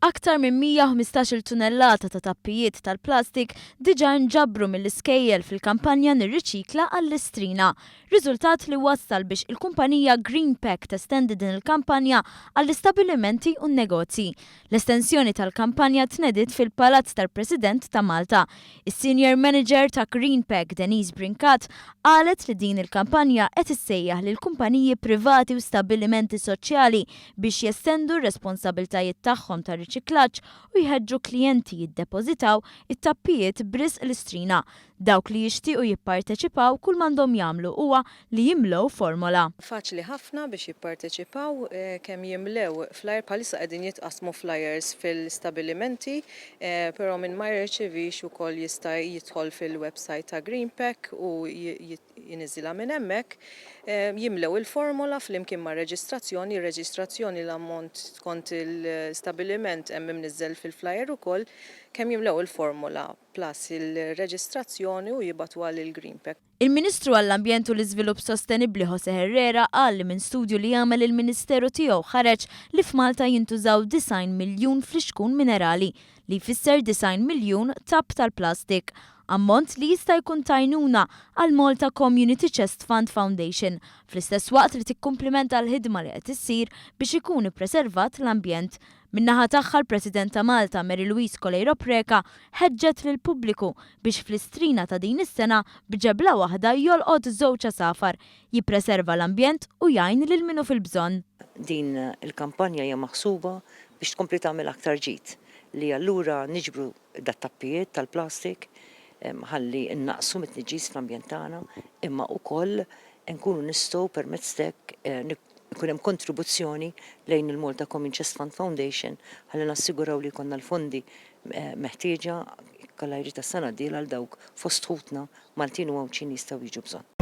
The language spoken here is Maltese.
Aktar minn 115-il tunellata ta' tappijiet tal-plastik diġà nġabru mill-iskejjel fil-kampanja Nirriċikla għall-Istrina. Riżultat li wassal biex il-kumpanija Greenpack testendi din il-kampanja għall-istabbilimenti u n-negozji. L-estensjoni tal-kampanja tnediet fil-Palazz tal-President ta' Malta. Is-Senior Manager ta' Greenpack Denise Brincat qalet li din il-kampanja qed issejjaħ lil kumpaniji privati u stabbilimenti soċjali biex jestendu r-responsabbiltajiet tagħhom ta' riċiklaġġ u jħeġġu klijenti jiddepożitaw it-tappijiet b'risq l-Istrina. Dawk li jixtiequ jipparteċipaw kull m'għandhom jagħmlu huwa li jimlew formola. Faċli ħafna biex jipparteċipaw, kemm jimlew flyer, bħalissa qegħdin jitqassmu flyers fil-stabilimenti, però min ma jirċivix ukoll jista' jidħol fil-website ta' Greenpack u jniżżilha minn hemmhekk. Jimlew il-formola flimkien ma' reġistrazzjoni, ir-reġistrazzjoni l-ammont skont il-stabiliment hemm imniżżel fil-flyer ukoll, kemm jimlew il-formola plus il-reġistrazzjoni u jibagħtuha lil Greenpack. Il-Ministru għall-Ambjent u l-Iżvilupp Sostenibbli José Herrera qal li minn studju li għamel il-Ministeru tiegħu ħareġ li f'Malta jintużaw 90 miljun flixkun minerali, li jfisser 90 miljun tapp tal-plastik, ammont li jista' jkun t'għajnuna għall-Malta Community Chest Fund Foundation, fl-istess waqt li tikkumplimenta l-ħidma li qed issir biex ikun ippreservat l-ambjent. Min-naħa tagħha l-President ta' Malta Mary Louise Coleiro Preca ħeġġet lill-pubbliku biex fl-Istrina ta' din is-sena b'ġebla waħda jolqot żewġ għasafar, jippreserva l-ambjent u jgħin lil min hu fil-bżonn. Din il-kampanja hija maħsuba biex tkompli tagħmel aktar ġid li allura niġbru dat-tappijiet tal-plastik ħalli nnaqqsu mit-tniġġis fl-ambjent tagħna imma wkoll nkunu nistgħu permezz t'hekk ikun hemm kontribuzzjoni lejn il-Malta Common Chest Fund Foundation ħalli nassiguraw li jkollna l-fondi meħtieġa kollha jrid tas-sena d-dieħla għal dawk fost ħutna Maltin u Għawdxin li jistgħu jiġu bżonn.